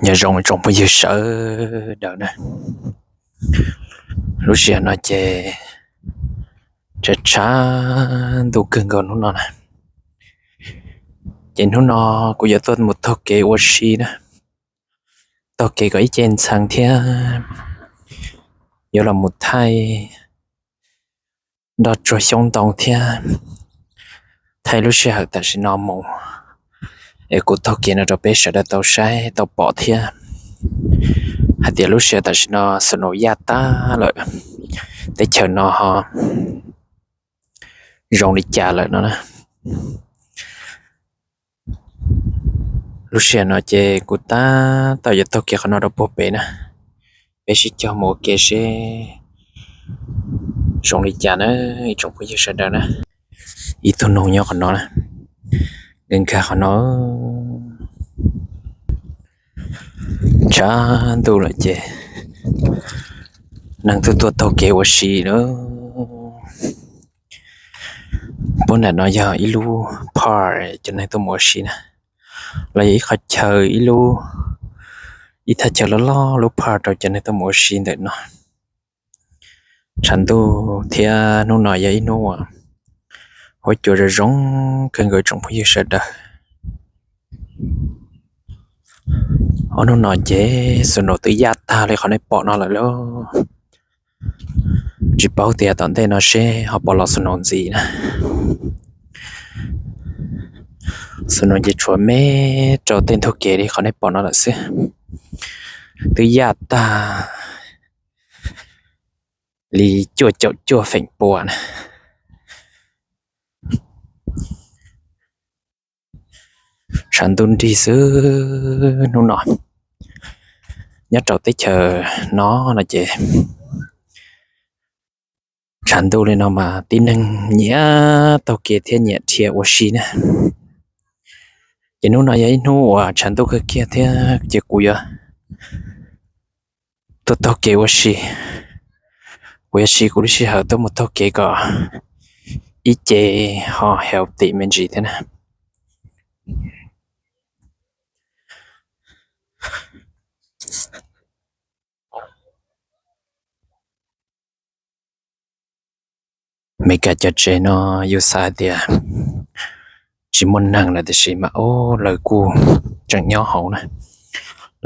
Nyob zoo tsoom phooj ywg sawv daws na, lub sij hawm no ces tshav tshav ntuj kawg nkaus hnub no na. Ces hnub no kuv yuav tuaj mus taug kev ua si na, taug kev kom ib ce ntxhee thiab yuav los mus thaij nroj tsuag xyoob ntoo thiab thaij lub sij hawm tam sim no mus, es kuv taug kev no rau peb sawv daws tau saib tau pom thiab hais tias lub sij hawm tam sim no snow yaj tag lawm, teb chaws no ho zoo li cas lawm no na. Lub sij hawm no ces kuv tab tom yuav taug kev qhov no rau puag pem na, peb sib cog mus ua ke seb zoo li cas na, ib tsoom phooj ywg sawv daws na. Ib tug noog nyob qhov no na, nkag nkag qhov no. Tshav ntuj lawm ces neeg twb tuaj taug kev ua si na. Puag nram no yog ib lub park cov neeg tuaj mus ua si na, los yog ib qhov chaw, ib lub, ib thaj chaw loj loj, lub park rau cov neeg tuaj mus ua si ntawm no. Tshav ntuj thiab hnub no yog ib hnub uas huab cua zoo zoo kawg nkaus tsoom phooj ywg sawv daws. Ob hnub no ces snow twb yaj tag li qhov nej pom no lawm lauj. Tsis paub tias tom ntej no seb ho puas los snow ntxiv na. Snow ces tshuav me rau tej ntug kev li qhov nej pom no lawm xwb. Twb yaj tag li cuaj caum cuaj feem pua na. Tshav ntuj nrig xwb hnub no. Nyob rau teb chaws no no ces tshav ntuj li no mas tib neeg nyiam taug kev thiab nyiam dhia ua si na. Ces hnub no yog ib hnub uas tshav ntuj kawg kiag thiab ces kuv yuav tuaj taug kev ua si. Kuv yuav siv kuv lub sij hawm tuaj mus taug kev kom ib ce ho healthy me ntsis thiab na. Meskas cov tsev no yus xav hais tias tsis muaj neeg lawm tiam sis mas ub lawv kuj tseem nyob hauv na,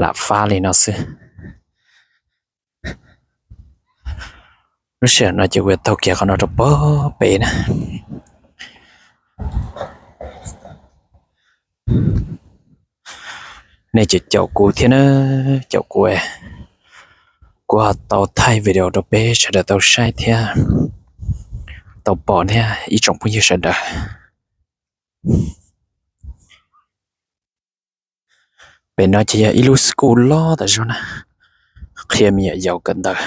lam fab li no xwb. Lub sij hawm no ces kuv yuav taug kev qhov no rau puag pem na. Nej caum caum kuv thiab na, caum kuv, kuv ho tau thaij video rau peb sawv daws tau saib thiab tau pom thiab ib tsoom phooj ywg sawv daws. Pem no ces yog ib lub school loj tas zog na, qhia me nyuam yaus kawm ntawv.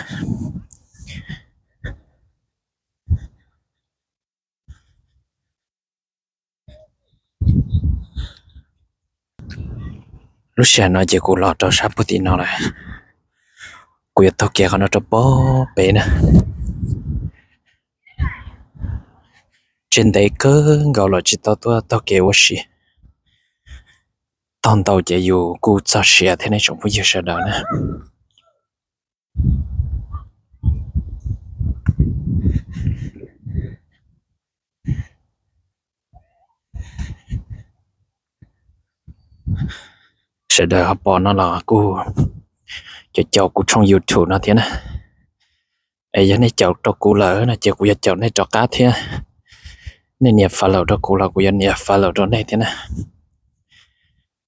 Lub sij hawm no ces kuv los rau sab puag tim no lawm, kuv yuav taug kev qhov no rau puag pem na. Tseg ntev kawg nkaus los tsis tau tuaj taug kev ua si. Taug ntau ces yus kuj txog siav thiab nej tsoom phooj ywg sawv daws na. Sawv daws ho pom no los kuj caum caum kuv tshooj YouTube no thiab na. Es yog nej caum rau kuv lawm no ces kuv yuav caum nej rov qab thiab. Nej nias follow rau kuv los kuv yuav nias follow rau nej thiab na.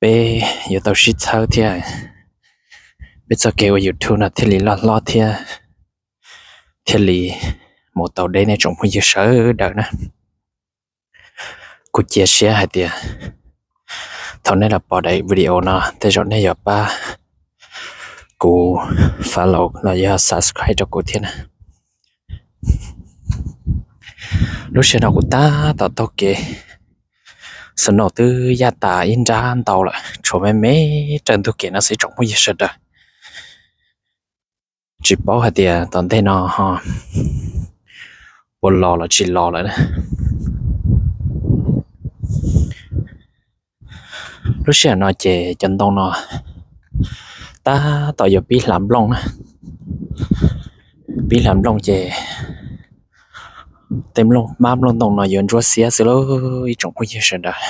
Peb yuav tau sib txhawb thiab, peb txoj kev ua YouTube no thiaj li loj hlob thiab, thiaj li mus tau deb nej tsoom phooj ywg sawv daws na. Kuv cia siab hais tias thaum nej los pom daim video no tej zaum nej yuav pab kuv follow los yog subscribe rau kuv thiab na. Lub sij hawm no kuv tab tom taug kev, snow twb yaj tas ib nrab ntau lawm, tshuav me me raws ntug kev no xwb tsoom phooj ywg sawv daws. Tsis paub hais tias tom ntej no ho puas los los tsis los lawm na. Lub sij hawm no ces cov ntoo no Tab tom yuav pib hlav nplooj na. Pib hlav nplooj ces tej nplooj mab nplooj ntoo no yuav ntsuab xiab xwb lauj ib tsoom phooj ywg sawv daws.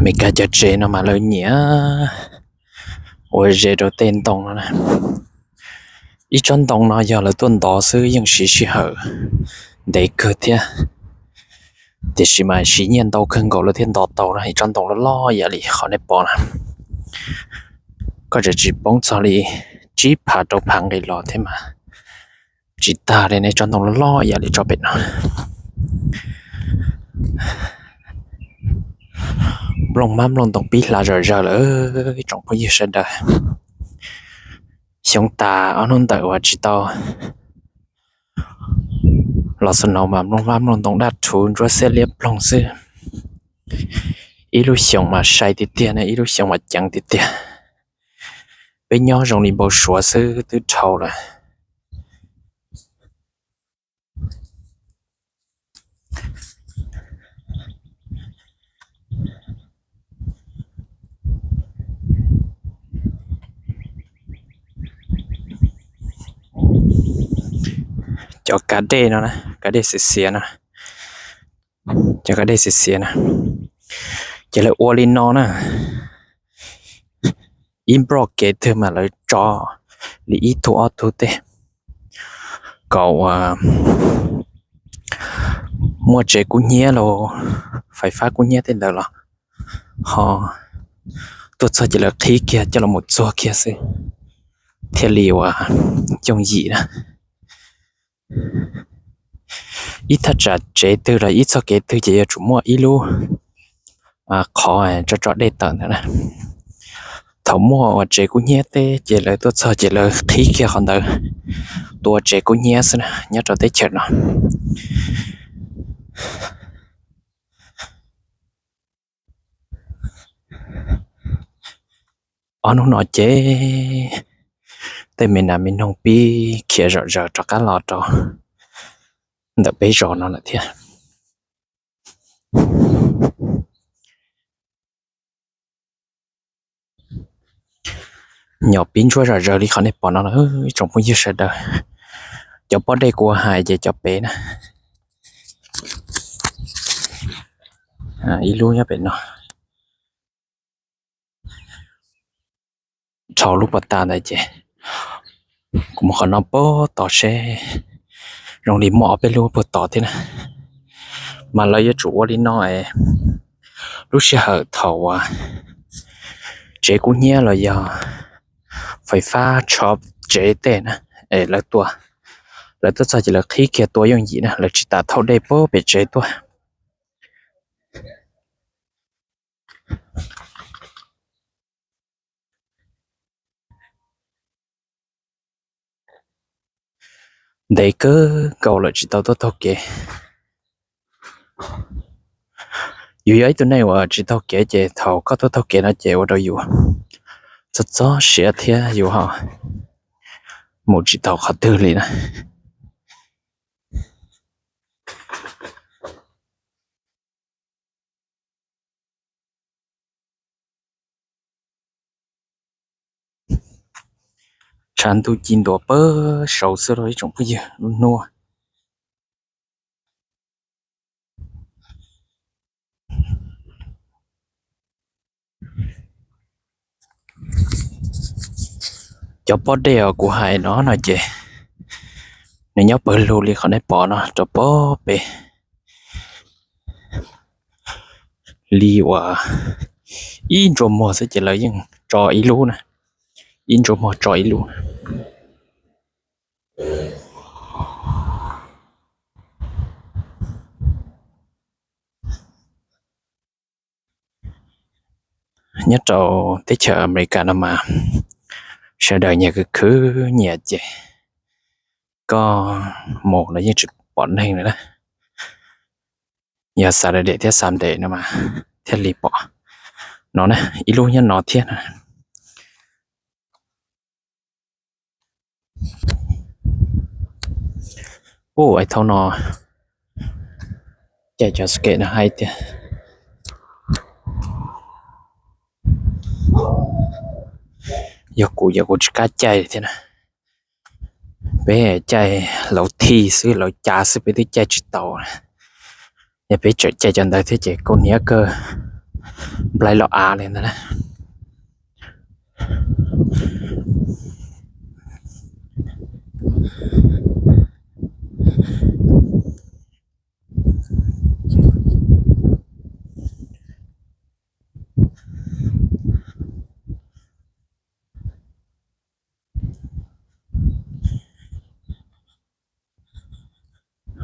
Meskas cov tsev no mas lawv nyiam ua ze rau tej ntoo no na. Ib tsob ntoo no yog lawv tuaj ntov xwb yeej siv sij hawm ntev kawg thiab, tiam sis mas siv nyiaj ntau kawg nkaus lawv thiaj ntov tau na. Ib tsob ntoo loj loj ib yam li qhov nej pom na, koj tseem tsis poob txog li tsib phav rau phav nqe los thiab mas tsis tag li ne. Tsob ntoo loj loj ib yam li tsob pem no. Nplooj mab nplooj ntoo pib hlav zom zaws lawm ib tsoom phooj ywg sawv daws. Xyoo tas ob hnub ntawm uas tsis tau los snow mas nplooj mab nplooj ntoo daj rhuv ntsuab xiab liab ploog xwb. Ib lub xyoos mas sai tiag tiag ne, ib lub xyoos mas ceev tiag tiag. Peb nyob zoo li npau suav xwb twb dhau lawm. Cov kav dej no, kav dej xiav xiav no, cov kav dej xiav xiav no, ces lawv ua li no na. Ib nploj kev twg mas lawv tso li ib tug ob tug tej, kom uas muaj tsev kub hnyiab los fais fab kub hnyiab tej ntawd los ho tuaj txog ces lawv qhib kiag coj los mus txuag kiag xwb thiaj li uas yooj yim na. Ib thaj tsam tsev twg los ib txoj kev twg ces yuav tsum muaj ib lub qhov tso tso dej tawm ntawd na. Thaum muaj uas tsev kub hnyiab tej ces lawv tuaj txog ces lawv qhib kiag qhov ntawd tua tsev kub hnyiab xwb na nyob rau teb chaws no. Ob hnub no ces tej me nas me noog pib khiav zom zaws rov qab los rau ntawm peb zos no lawm thiab. Nyom pib ntsuab zom zaws li qhov nej pom no ib tsoom phooj ywg sawv daws. Cov pob dej kuv hais ces cov pem na, ib lub nyob pem no. Dhau lub pov tas ntawd ces kuv mus qhov no puag tod seb, zoo li muaj ob peb lub puag tod thiab na. Mas lawv yuav tsum ua li no es lub sij hawm thaum uas tsev kub hnyiab los yog fais fab tshov tsev tej na, es lawv tua, lawv tuaj txog ces lawv qhib kiag tua yooj yim na, lawv tsis tas thauj dej puag pem tsev tuaj. Ntev kawg nkaus lawm tsis tau tuaj taug kev. Yus yog ib tug neeg uas tsis taug kev ces thaum koj tuaj taug kev no ces ua rau yus txog txog siav thiab yus ho mus tsis tau qhov twg li na. Tshav ntuj ci ntuav pawg saud xwb los ib tsoom phooj ywg lub hnub. Cov pob dej uas kuv hais no no ces nws nyob pawg lug li qhov nej pom no rau pob pem li uas ib ntsua muag xwb ces lawv yeej tso ib lub na, ib ntsua muag tso ib lub. Nyob rau teb chaws Amelikas no mas sawv daws nyias khwv khwv nyias ces koj mus los yeej tsis pom neeg li na. Yog Saturday thiab Sunday no mas thiaj li pom no na, ib lub nyob no thiab na. Ub, ais thaum no caij cov skates no hais tias Yog kuv ces kuv tsis kam caij thiab na. Peb caij lauv thij xwb, lauv cav xwb, peb twb caij tsis tau. Yog peb tseem caij cov ntawd thiab ces kaus hniav kawg, nplaig los av li ntag na.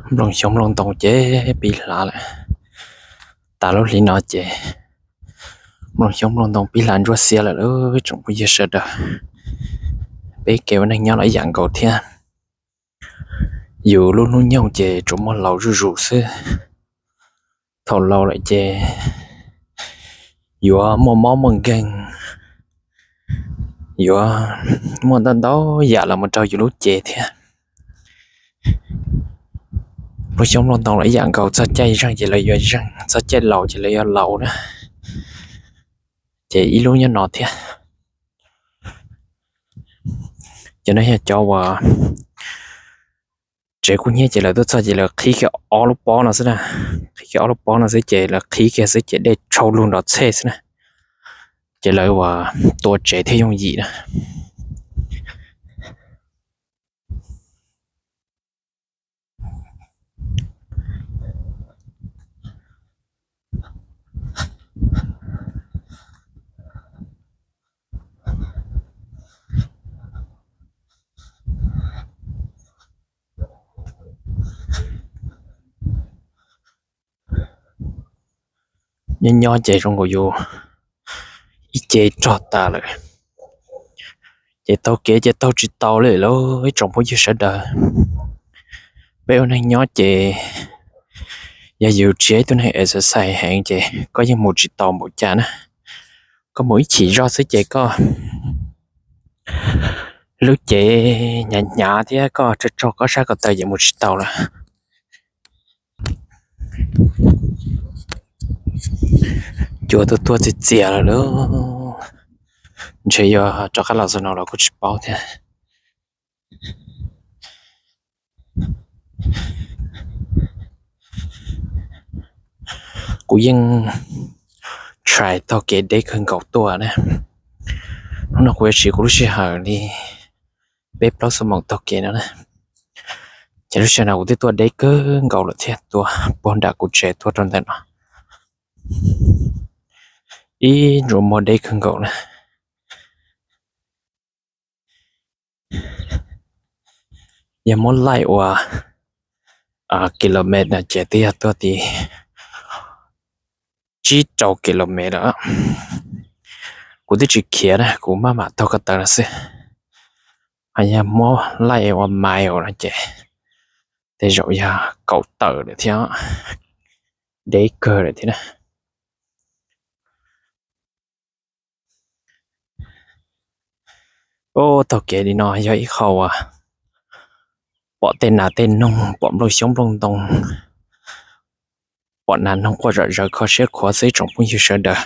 Nplooj xyoob nplooj ntoo ces pib hlav lawm. Tas lub hli no ces nplooj xyoob nplooj ntoo pib hlav ntsuab xiab lawm lauj tsoom phooj ywg sawv daws. Peb kev ua neej nyob los ib yam nkaus thiab. Yus lub hnub nyoog ces tsuas muaj laus zuj zus xwb. Thaum laus lawm ces yuav muaj mob muaj nkeeg, yuav muaj ntau ntau yam los mus rau yus lub cev thiab. Nplooj xyoob nplooj ntoo los ib yam nkaus, txog caij zeeg ces lawv yuav zeeg, txog caij laus ces lawv yuav laus na. Ces ib lub nyob no thiab. Cov no yog cov uas tsev kub hnyiab ces lawv tuaj txog ces lawv qhib kiag ob lub pob no xwb na. Qhib kiag ob lub pob no xwb ces lawv qhib kiag xwb ces dej tshau lug nrov txhej xwb na. Ces lawv ua tua tsev thiaj yooj yim na. Nyob nyob ces zoo nkaus yus ib ce rog tas lawm. Ces taug kev ces taug tsis tau li lauj ib tsoom phooj ywg sawv daws. Peb ua neeg nyob ces yog yus tsis yog ib tug neeg exercise heev ces koj yeej mus tsis tau npaum cas na. Koj mus ib chim zoj xwb ces koj lub cev hnyav hnyav thiab koj tsaug tsaug koj sab ko taw ces mus tsis tau lawm. Cua tuaj tuaj txias txias lawm lauj. Ntshe yuav rov qab los zoo no los kuj tsis paub thiab. Kuv yeej txhais taug kev deb kawg nkaus tuaj na. Hnub no kuv yuav siv kuv lub sij hawm li peb plaub xuab moos taug kev no na. Ces lub sij hawm no kuv twb tuaj deb kawg nkaus lawm thiab, tuaj puag nram kuv tsev tuaj rau ntawm no ib ntsug muag deb kawg nkaus na. Yog muab laij ua kilometer no ces twb yog tuaj ti tsib rau kilometer lawm. Kuv twb tsis khiav na, kuv maj mam taug ko taw no xwb. Ho yog muab laij ua mile no ces tej zaum yog kaum tawm lawm thiab, deb kawg lawm thiab na. Ub, taug kev li no yog ib qho uas pom tej nas tej noog, pom nplooj xyoob nplooj ntoo, pom nas noog quaj zom zaws kho siab khuav xwb tsoom phooj ywg sawv daws.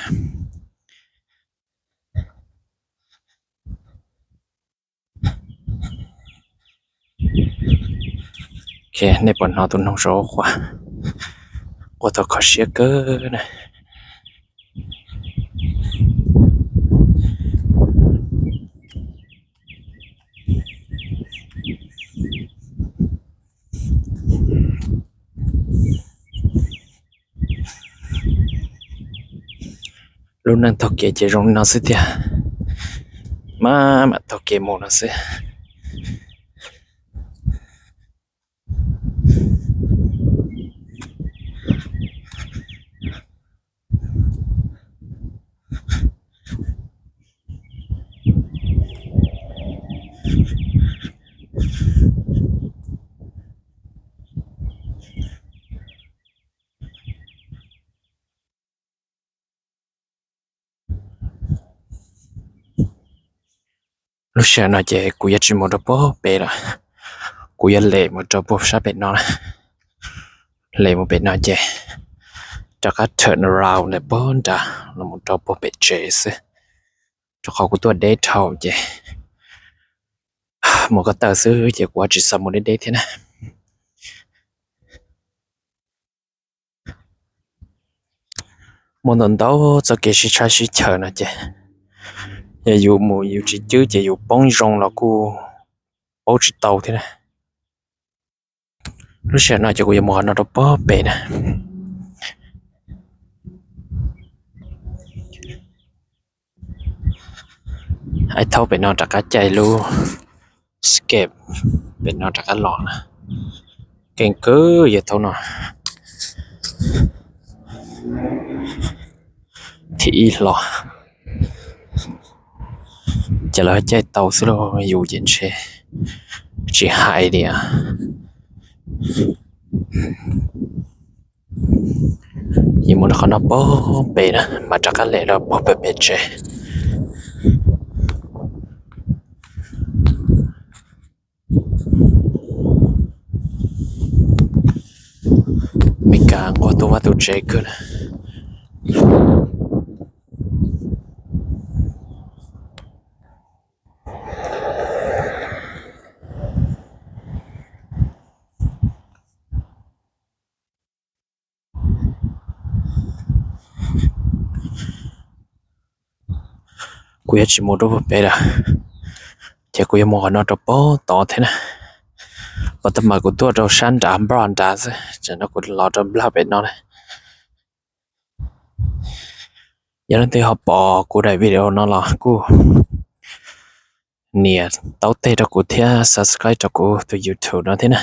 Nej puas hnov tus noog saum quaj, quaj tau kho siab kawg na. Lub neej taug kev ces zoo li no xwb tiag, maj mam taug kev mus no xwb. Lub sij hawm no ces kuv yuav tsis mus rau puag pem lawm, kuv yuav lem mus rau puag sab pem no, lem mus pem no ces rov qab turn around ntawm puag nrad los mus rau puag pem tsev xwb. Rau qhov kuv tuaj deb dhau ces mus ko taw xwb ces kuv tsis xav mus deb deb thiab na. Muaj ntau ntau txoj kev sib tshab sib chaws no ces yog yus mus yus tsis cwb ces yus poob zoo los kuj paub tsis tau thiab na. Lub sij hawm no ces kuv yuav mus qhov no rau pem na. Ib thaub pem no rov qab caij lub Escape pem no rov qab los na. Keej kawg yog thaub no thib ib hlo. Ces lawv caij tau xwb lauj, yus ces ntshe tsis hais li. Yus mus rau qhov no pem na mas rov qab lem rau pem pem tsev. Meskas nquag tus vaj tus tsev kawg na. Kuv yuav tsis mus rau pem lawm, ces kuv yuav mus qhov no rau pem tod thiab na. Puag ta mas kuv tuaj rau sab nrad nplaj nrad xwb, tam no kuv los rau nplaj pem no na. Yog leej twg ho pom kuv daim video no los kuj nias taub teg rau kuv thiab subscribe rau kuv tus YouTube no thiab na.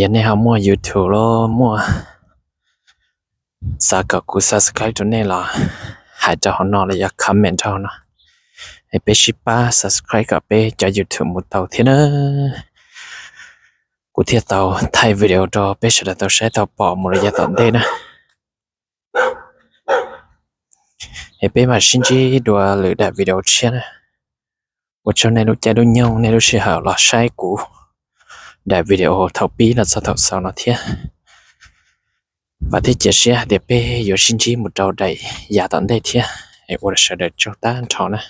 Yog nej ho muaj YouTube los muaj xav kom kuv subscribe rau nej los hais rau hauv no los yog comment rau hauv no, es peb sib pab subscribe kom peb cov YouTube mus tau thiab na. Kuv thiaj tau thaij video rau peb sawv daws tau saib tau pom mus rau yav tom ntej na. Es peb mam sib ntsib dua lwm daim video tshiab na. Ua tsaug nej lub caij lub nyoog nej lub sij hawm los saib kuv daim video thaum pib los txog thaum xaus no thiab. Vam thiab cia siab hais tias peb yuav sib ntsib mus rau daim yav tom ntej thiab. Es ua rau sawv daws tsaug tag nrho na.